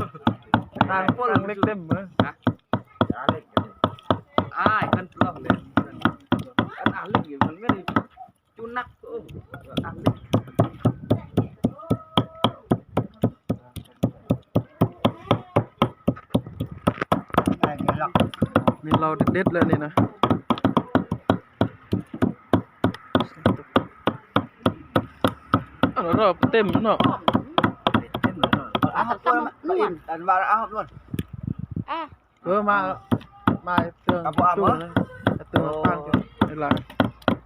ຕ່າງຄົນເລັກເຕັມເບີ. ຮະ? ອ້າຍ ມັນປອມເດ້. ອັນອາເລັກນີ້ມັນແມ່ນຈຸໜັກ ໂອ້ ອາເລັກ. ນີ້ເຫຼົ້າເດັດໆ ແລ້ວນີ້ນະ. ອັນນັ້ນເຕັມເນາະ. ອາ ອັນວ່າ ອາ ເອີ ມາ ມາເຄື່ອງ ກັບບໍ່ອາບບໍ່? ເຄື່ອງ ເວລາ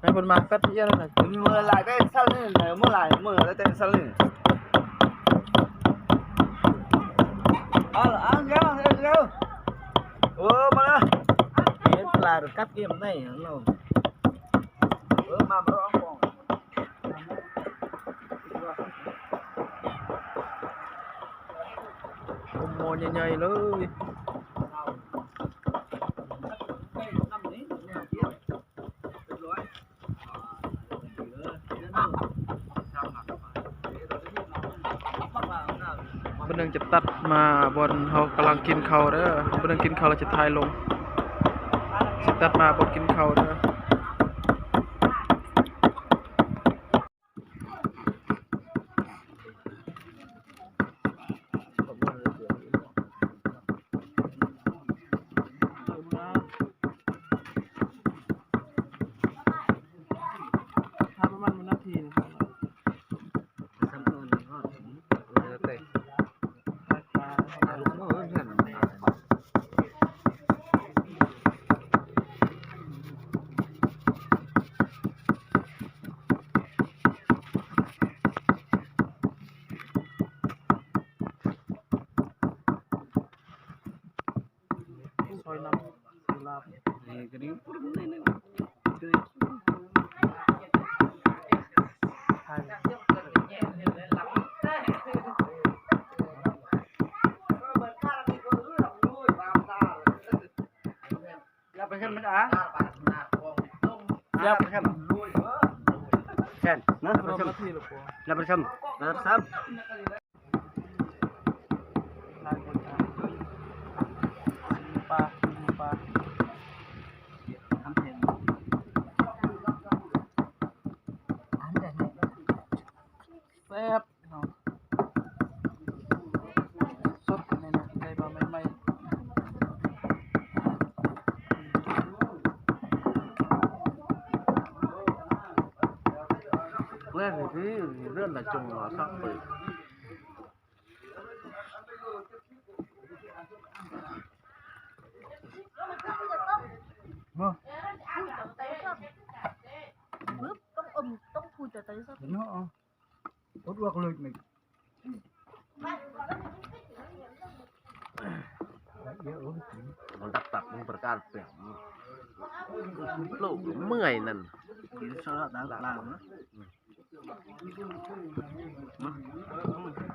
ໃຫ້ເພິ່ນມາແປັບດຽວນະ. ມື້ຫຼາຍໄດ້ຊັ້ນນີ້ ມື້ຫຼາຍມື້ໄດ້ແຕ່ຊັ້ນນີ້. ເອົາ ເອົາ ດຽວ ດຽວ ໂອ້ ມາລະ ເຮັດປາກັບເກມໄດ້ເນາະ. ເອີ ມາ ມາລອງກອງ. ໂອ້ ໝໍ້ໃຫຍ່ໆ ເລີຍ. ບາດໜຶ່ງຈະຕັດມາບ່ອນເຮົາກຳລັງກິນເຂົ້າເດີ. ບາດໜຶ່ງກິນເຂົ້າແລ້ວຈະຖ່າຍລົງ. ຊິຕັດມາບ່ອນກິນເຂົ້າເດີ. ເອີ ກະດິ່ງປຸ້ມໜ້ອຍໜຶ່ງ ຢ່າໄປເຫັນມັນອາ ຢ່າໄປເຫັນ ແຊນນະ ຢ່າໄປເຫັນ ຢ່າໄປເຫັນ ຢ່າໄປເຫັນ. ປາ ປາ ແຊບ ພີ່ນ້ອງ ສົດນີ້ນະ ໄດ້ມາໃໝ່ໆ. ແລ້ວນີ້ເລື່ອນລະຈົງວ່າສັກເປີດ. ບໍ່ ປຶບ ຕ້ອງອົມ ຕ້ອງພູດແຕ່ໄຕຊະ ເນາະ ອົດອວກເລີຍນີ້ ມັນດັບຕັບ ມັນປະກາດແປງ ໂລກເມື່ອຍນັ້ນ ກິນສະຫຼະດາງກາງນະ.